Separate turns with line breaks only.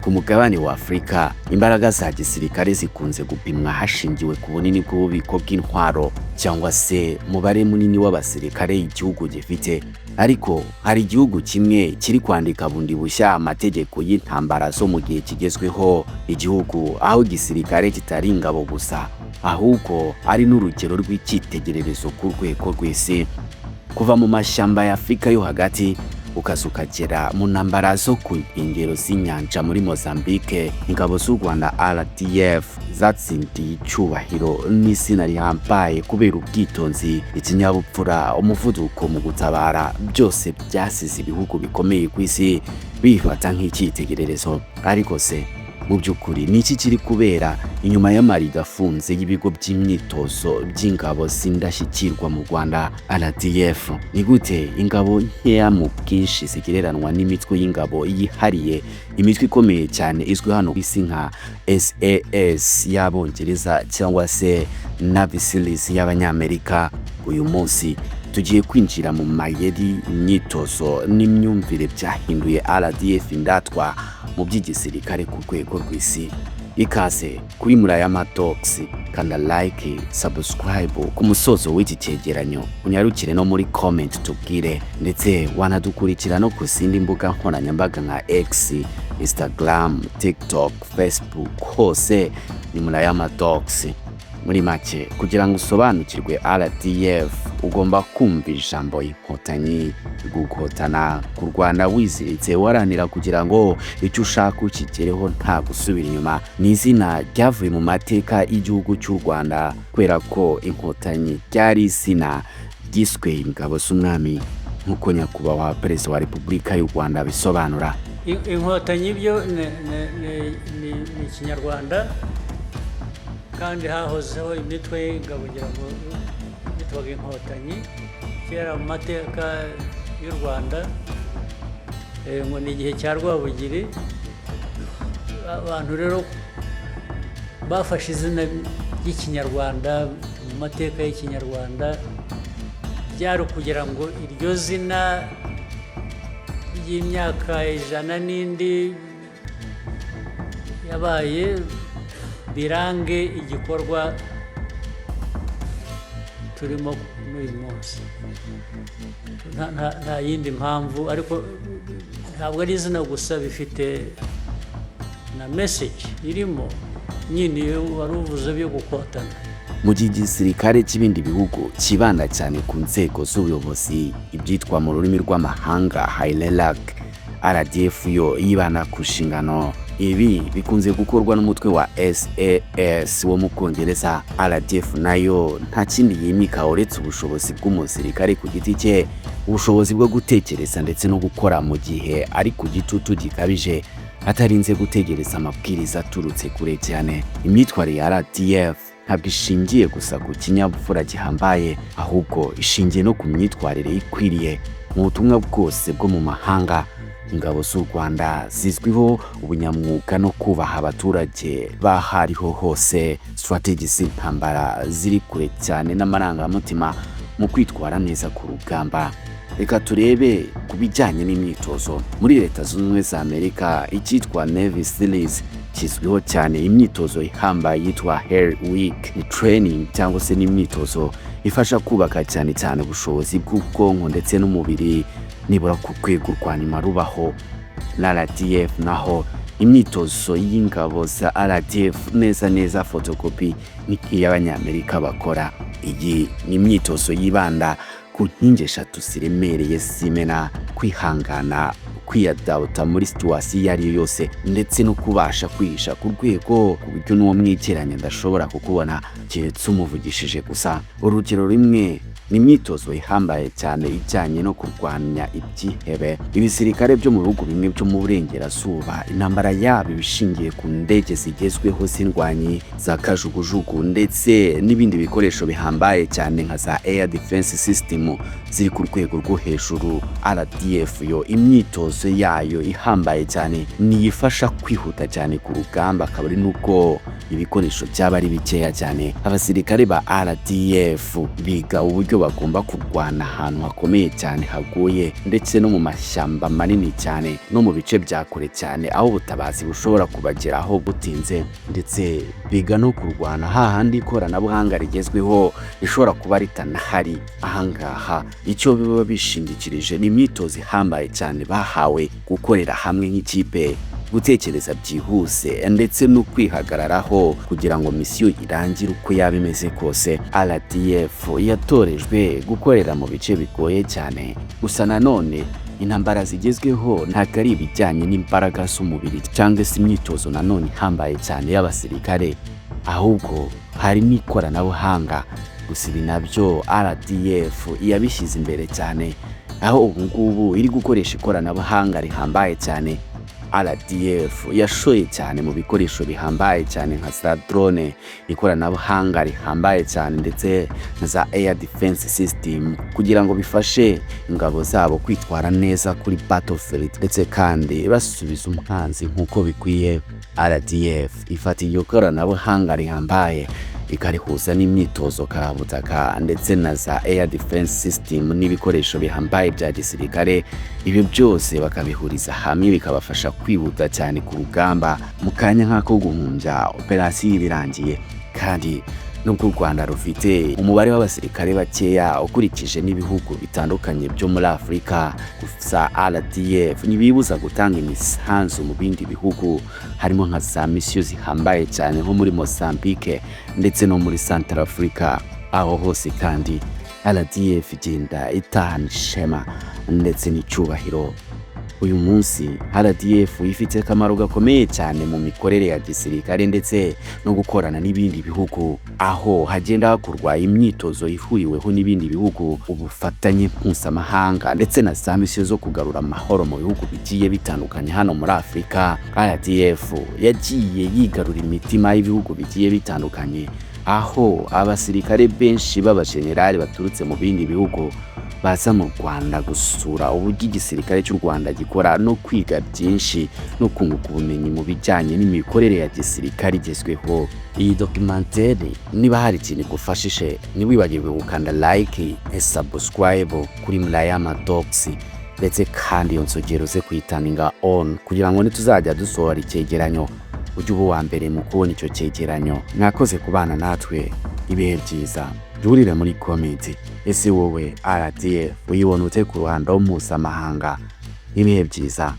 Ku mugabane wa Afurika, imbaraga za gisirikare zikunze gupimwa hashingiwe ku bunini bw'ububiko bw'intwaro cyangwa se umubare munini w'abasirikare igihugu gifite. Ariko hari igihugu kimwe kiri kwandika bundi bushya amategeko y'intambara zo mu gihe kigezweho, igihugu aho igisirikare kitari ingabo gusa, ahubwo ari n'urugero rw'icyitegererezo ku rwego rw'isi. Kuva mu mashyamba ya Afurika yo hagati ukaza ukagera mu ntambara zo ku nkengero z'inyanja muri Mozambique, ingabo z'u Rwanda RDF zatsindiye icyubahiro n'izina rihambaye kubera ubwitonzi, ikinyabupfura, umuvuduko mu gutabara, byose byasize ibihugu bikomeye ku isi bifata nk'icyitegererezo. Ariko se mu by'ukuri ni iki kiri kubera inyuma y'amarido afunze y'ibigo by'imyitozo by'ingabo z'indashyikirwa mu Rwanda RDF? Ni gute ingabo nkeya mu bwinshi zigereranwa n'imitwe y'ingabo yihariye, imitwe ikomeye cyane izwi hano ku isi nka SAS y'Abongereza cyangwa se Navy Seals y'Abanyamerika? Uyu munsi tugiye kwinjira mu mayeri, imyitozo n'imyumvire byahinduye RDF indatwa mu by'igisirikare ku rwego rw'isi. Ikaze kuri Murayama Talks, kanda like, subscribe. Ku musozo w'iki cyegeranyo unyarukire no muri comment tubwire, ndetse wanadukurikira no ku zindi mbuga nkoranyambaga nka X, Instagram, TikTok, Facebook, hose ni Murayama Talks. Muri make, kugira ngo usobanukirwe RDF ugomba kumva ijambo inkotanyi, gukotana, kurwana wiziritse, waranira kugira ngo icyo ushaka ukigereho nta gusubira inyuma. Ni izina ryavuye mu mateka y'igihugu cy'u Rwanda, kubera ko inkotanyi ryari izina ryiswe ingabo z'umwami, nk'uko Nyakubahwa Perezida wa Repubulika y'u Rwanda abisobanura.
Inkotanyi byo ni Ikinyarwanda, kandi hahozeho imitwe y'ingabo, ngira ngo yitwaga Inkotanyi kera mu mateka y'u Rwanda. Ngo ni igihe cya Rwabugiri. Abantu rero bafashe izina ry'Ikinyarwanda mu mateka y'Ikinyarwanda, byari ukugira ngo iryo zina ry'imyaka 100 n'indi yabaye birange igikorwa turimo n'uyu munsi. Nta yindi mpamvu, ariko ntabwo ari izina gusa, bifite na message irimo nyine iyo wari uvuze byo gukotana.
Mu gihe igisirikare cy'ibindi bihugu kibanda cyane ku nzego z'ubuyobozi, ibyitwa mu rurimi rw'amahanga hierarchy, RDF yo yibanda ku nshingano. Ibi bikunze gukorwa n'umutwe wa SAS wo mu Bwongereza. RDF nayo nta kindi yimika uretse ubushobozi bw'umusirikare ku giti cye, ubushobozi bwo gutekereza ndetse no gukora mu gihe ari ku gitutu gikabije, atarinze gutegereza amabwiriza aturutse kure cyane. Imyitwarire ya RDF ntabwo ishingiye gusa ku kinyabupfura gihambaye, ahubwo ishingiye no ku myitwarire ikwiriye mu butumwa bwose bwo mu mahanga. Ingabo z'u Rwanda zizwiho ubunyamwuga no kubaha abaturage b'aho ariho hose, strategy z'intambara ziri kure cyane n'amarangamutima mu kwitwara neza ku rugamba. Reka turebe ku bijyanye n'imyitozo. Muri Leta Zunze Ubumwe za Amerika, icyitwa Navy Seals kizwiho cyane imyitozo ihambaye yitwa Hell Week. Ni training cyangwa se n'imyitozo ifasha kubaka cyane cyane ubushobozi bw'ubwonko ndetse n'umubiri, nibura ku rwego rwa nyuma rubaho. Na RDF naho, imyitozo y'ingabo za RDF neza neza fotokopi ni nk'iy'Abanyamerika bakora. Iyi ni imyitozo yibanda ku nkingi eshatu ziremereye z'imena: kwihangana, kwiyadapta muri situation iyo ari yo yose, ndetse no kubasha kwihisha ku rwego ku buryo n'uwo mwegeranye ndashobora kukubona keretse umuvugishije gusa. Urugero rumwe ni imyitozo ihambaye cyane ijyanye no kurwanya ibyihebe. Ibisirikare byo mu bihugu bimwe byo mu burengerazuba, intambara yabo iba ishingiye ku ndege zigezweho z'indwanyi za kajugujugu ndetse n'ibindi bikoresho bihambaye cyane nka za air defense system ziri ku rwego rwo hejuru. RDF yo, imyitozo yayo ihambaye cyane niyifasha kwihuta cyane ku rugamba, akaba ari n'ubwo ibikoresho byaba ari bikeya cyane. Abasirikare ba RDF biga uburyo uburyo bagomba kurwana ahantu hakomeye cyane haguye, ndetse no mu mashyamba manini cyane, no mu bice bya kure cyane aho ubutabazi bushobora kubageraho butinze, ndetse biga no kurwana hahandi ikoranabuhanga rigezweho rishobora kuba ritanahari. Ahangaha icyo biba bishingikirije ni imyitozo ihambaye cyane bahawe, gukorera hamwe nk'ikipe, gutekereza byihuse ndetse no kwihagararaho kugira ngo misiyo irangire uko yaba imeze kose. RDF yatorejwe gukorera mu bice bigoye cyane. Gusa nanone intambara zigezweho ntabwo ari ibijyanye n'imbaraga z'umubiri cyangwa se imyitozo nanone ihambaye cyane y'abasirikare, ahubwo hari n'ikoranabuhanga. Gusa ibi nabyo RDF yabishyize imbere cyane, aho ubu ngubu iri gukoresha ikoranabuhanga rihambaye cyane. RDF yashoye cyane mu bikoresho bihambaye cyane nka za drone, ikoranabuhanga rihambaye cyane, ndetse na za air defense system, kugira ngo bifashe ingabo zabo kwitwara neza kuri battlefield, ndetse kandi basubiza umwanzi nk'uko bikwiye. RDF ifata iryo koranabuhanga rihambaye ikarihuza n'imyitozo karabutaka ndetse na za air defense system n'ibikoresho bihambaye bya gisirikare. Ibyo byose bakabihuriza hamwe, bikabafasha kwihuta cyane ku rugamba, mu kanya nk'ako guhumbya operasiyo iba irangiye. Kandi nubwo u Rwanda rufite umubare w'abasirikare bakeya ukurikije n'ibihugu bitandukanye byo muri Afurika, gusa RDF ntibibuza gutanga imisanzu mu bindi bihugu, harimo nka za misiyo zihambaye cyane nko muri Mozambique ndetse no muri Central Africa. Aho hose kandi RDF igenda itahana ishema ndetse n'icyubahiro. Uyu munsi RDF ifite akamaro gakomeye cyane mu mikorere ya gisirikare ndetse no gukorana n'ibindi bihugu, aho hagenda hakorwa imyitozo ihuriweho n'ibindi bihugu, ubufatanye mpuzamahanga, ndetse na za misiyo zo kugarura amahoro mu bihugu bigiye bitandukanye hano muri Afurika. RDF yagiye yigarura imitima y'ibihugu bigiye bitandukanye, aho abasirikare benshi b'abajenerali baturutse mu bindi bihugu baza mu Rwanda gusura uburyo igisirikare cy'u Rwanda gikora, no kwiga byinshi no kunguka ubumenyi mu bijyanye n'imikorere ya gisirikare igezweho. Iyi documentary niba hari ikintu igufashije, ntiwibagirwe gukanda like, subscribe kuri Murayama Docs, ndetse kandi iyo nzogera uze kuyiturninga on, kugira ngo nituzajya dusohora icyegeranyo ujye uba uwa mbere mu kubona icyo cyegeranyo. Mwakoze kubana natwe, ibihe byiza. Duhurire muri comment. Ese wowe RDF uyibona ute ku ruhando mpuzamahanga? Ibihe byiza.